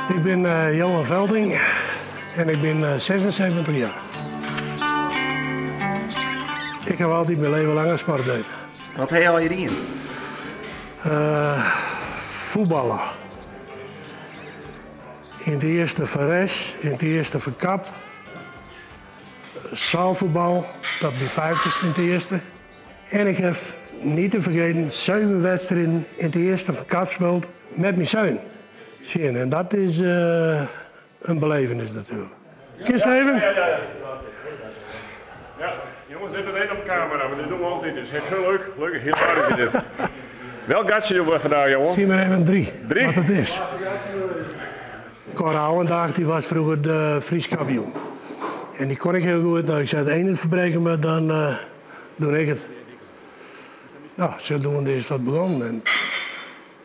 Ik bin Johan Velting en ik bin 76 jaar. Ik haw altyd myn leven lang oan sport dien. Wat ha je allegear dien? Fuotballe. Yn it earste foar res, yn it earste foar kap. Zaalvoetbal, tot myn fyftichste yn it earste. En ik haw, niet te fergeten, seven wedstriden yn it earste foar kap spyld met myn seun. Sjen, en dat is in belevenis natuerlik. Kinst even? Ja, ja, ja. Ja, jongens, dit meteen op camera, want dit doen we altijd. Dus het is heel leuk, leuk, heel aardig dit. Welk gatje doen we vandaag, jongen? Zie maar even drie. Drie? Wat het is. Cor Ouwendaag die was vroeger de Fries kampioen. En die kon ik heel goed. Nou, ik zei het ene het verbreken, maar dan doe ik het. Nou, zodoende is dat begonnen. En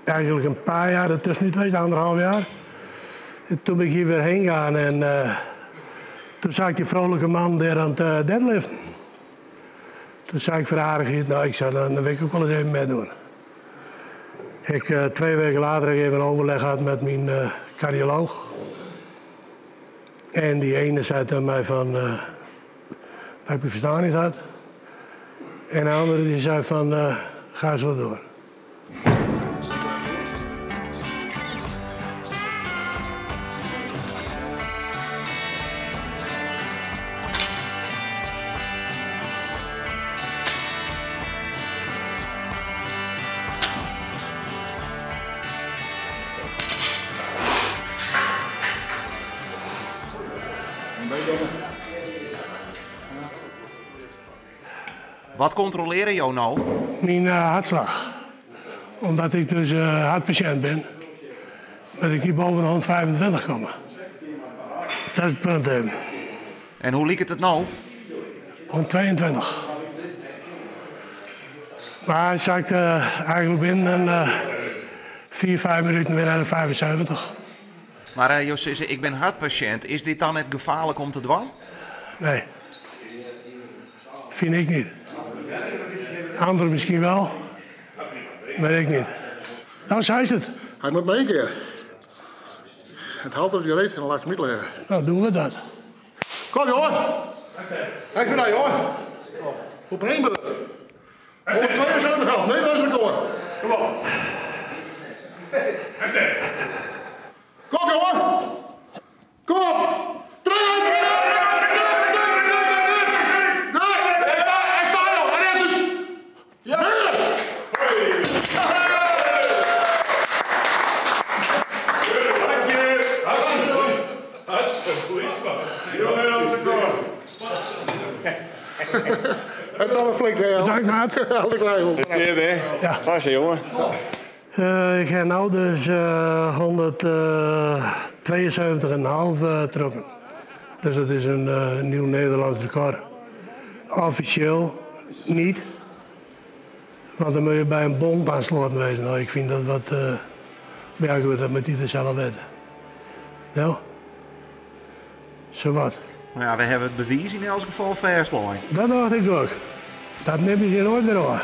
eigenlijk een paar jaar ertussen niet geweest, anderhalf jaar. En toen ben ik hier weer heen gegaan en toen zag ik die vrolijke man daar aan het deadliften. Toen zei ik voor aardigheid, nou ik zei, dan wil ik ook wel eens even meedoen. Ik, 2 weken later heb ik even een overleg gehad met mijn cardioloog. En die ene zei tegen mij van, dat ik je verstaan niet had. En de andere die zei van, ga zo door. Wat controleren jou nou? Mijn hartslag. Omdat ik dus hartpatiënt ben, dat ik hier boven de 125 kom. Dat is het punt even. En hoe liep het nou? 122. Maar hij zakte eigenlijk binnen een 4, 5 minuten weer naar de 75. Maar Jos, ik ben hartpatiënt. Is dit dan het gevaarlijk om te dwalen? Nee. Vind ik niet. Anderen misschien wel, maar ik niet. Nou, zo is het. Hij moet maar één keer. Het haalt op je reet en dan laat je hem niet liggen. Nou, doen we dat. Kom, jongen. Even daar, jongen. Op één minuut. 172 al. Nederlands record. Kom op. Kom, jongen. Kom op. En dan een flink heel. Dank, maat. Al die kleine. Gefeliciteerd, hè? Ja. Klasse, jongen. Ik heb nou dus 172,5 trokken. Dus dat is een nieuw Nederlands record. Officieel niet. Want dan moet je bij een bond aansluiten wezen. Nou, ik vind dat wat... maar ja, goed, dat moet ieder zelf weten. Nou, zowat. Nou ja, we hebben het bewijs in elk geval vastleggen. Dat dacht ik ook. Dat neem je nooit meer aan.